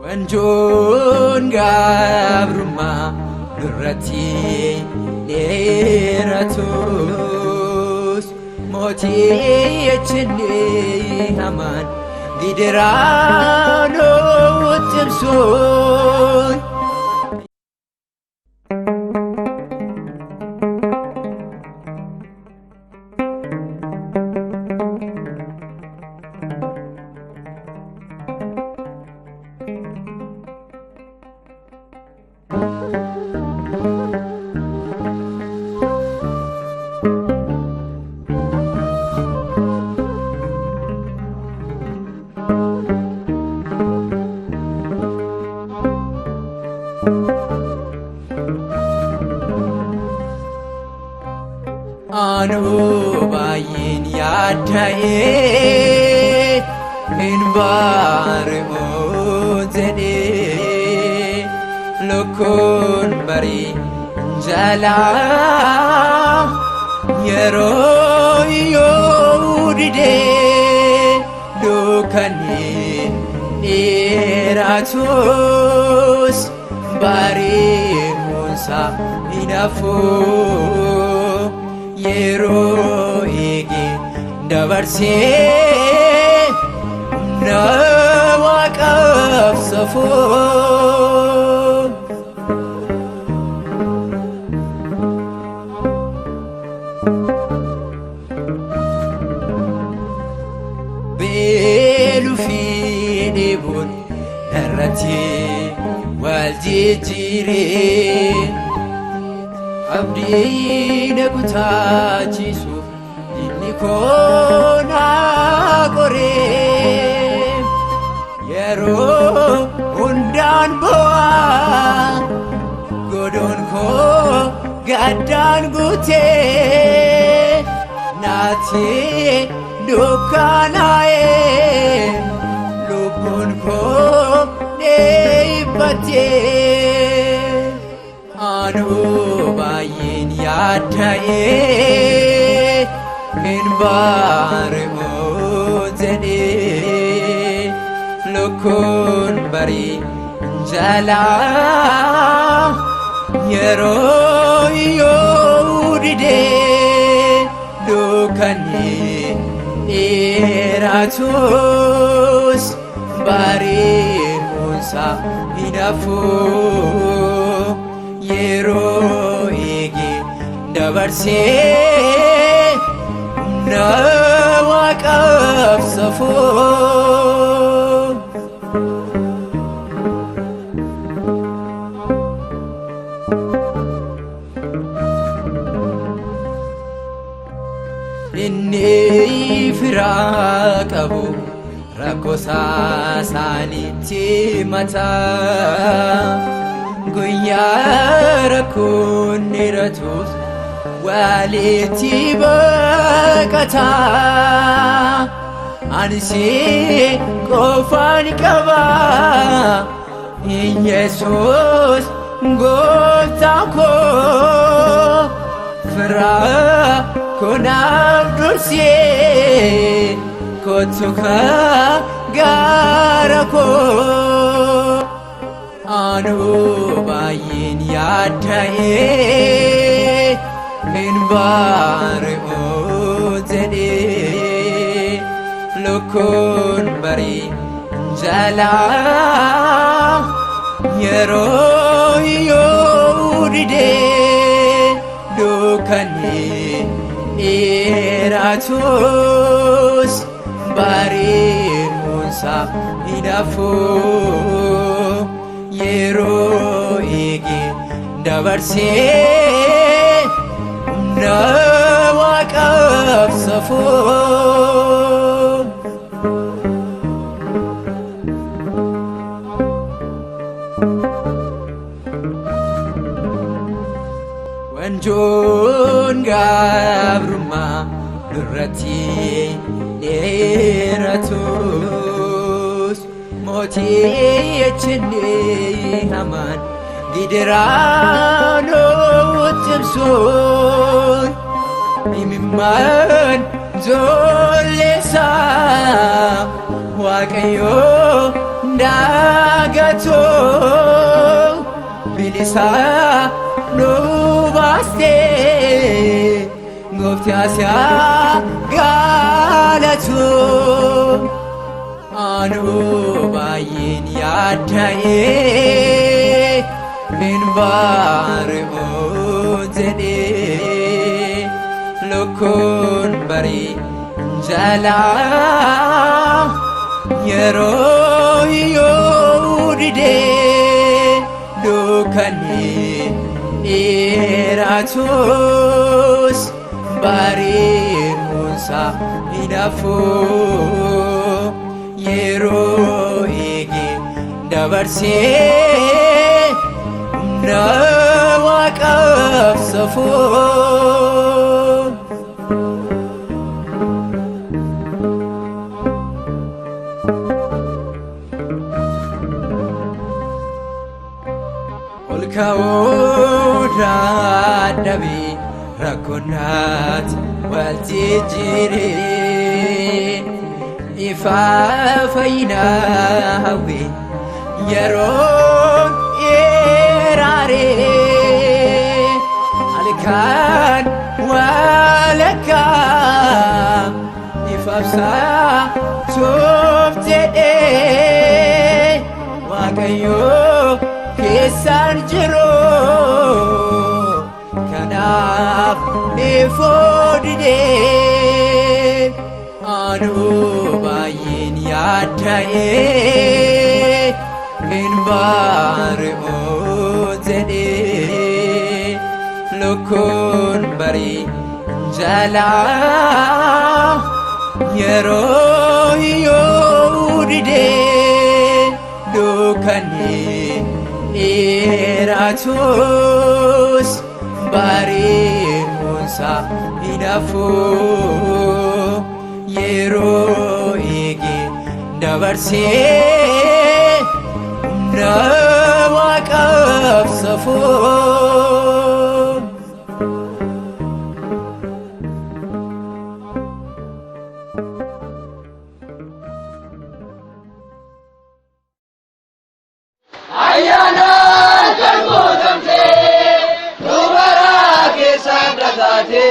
Wanjoon gabrummaa nurratti dheeratus mootichi hamaan gidiraa nutti ibsuun. Anuu baay'een yaadda'ee hin baari'u jedhee lukkuun barii jalaa yeroo yoo didee dukkanni dheeratus bari'uunsa hin hafu yeroo eege dabarsee humna waaqaaf safuu. Beeluu fi dheebuun irratti wal jijjiiree abdii na kutaachisuuf inni koo na qoree yeroo hundaan bo'aa godoon koo gaddaan guutee naatti dukkanaa'ee lubbuun koo dheebbattee anuu baay'een yaadda'ee hin baari'u jedhee lukkuun barii jalaa yeroo yoo didee dukkanni dheeratus bari'uunsa hin hafu yeroo eege dabarsee humna waaqaaf safuu. Inni firaa qabu rakkoo saanitti mataa guyyaa rakkoon dheeratus walitti baqataa ani si qofaan qaba Yesuus gooftaa koo firaa koonaaf dursee kottu gaara koo anuu baay'een yaadda'ee hin baari'u jedhee lukkuun barii jalaa yeroo yoo didee dukkanni dheeratus bari'uunsa hin hafu yeroo eege dabarsee humna waaqaaf safuu. Wanjoon gabrummaa nurratti dheeratus mootichi hamaan gidiraa nutti ibsuun imimmaan ijoolleessaa Waaqayyoo Dagatoo bilisa nu baastee gooftaa siyaa galatu. Anuu baay'een yaadda'ee hin baari'u jedhee lukkuun barii jalaa yeroo yoo didee dukkanni dheeratus bari'uunsaa hin hafu yeroo eege dabarsee humna waaqaaf safuu. Ol ka'uu dadhabee rakkoonnaat wal jijjiiree ifa fayyinaa hawwee yeroo dheeraaree halkan walakkaa ifaabsaa tuuf jedhee Waaqayyo keessaan jiru kanaaf ifuu didee anuu baay'een yaadda'ee hin baari'u jedhee lukkuun barii jalaa yeroo yoo didee dukkanni dheeratus bari'uunsaa hin hafu yeroo eege dabarsee humna waaqaaf safuu. Ayyaanaan kan guutamte, dubaraa keessaan dhataate.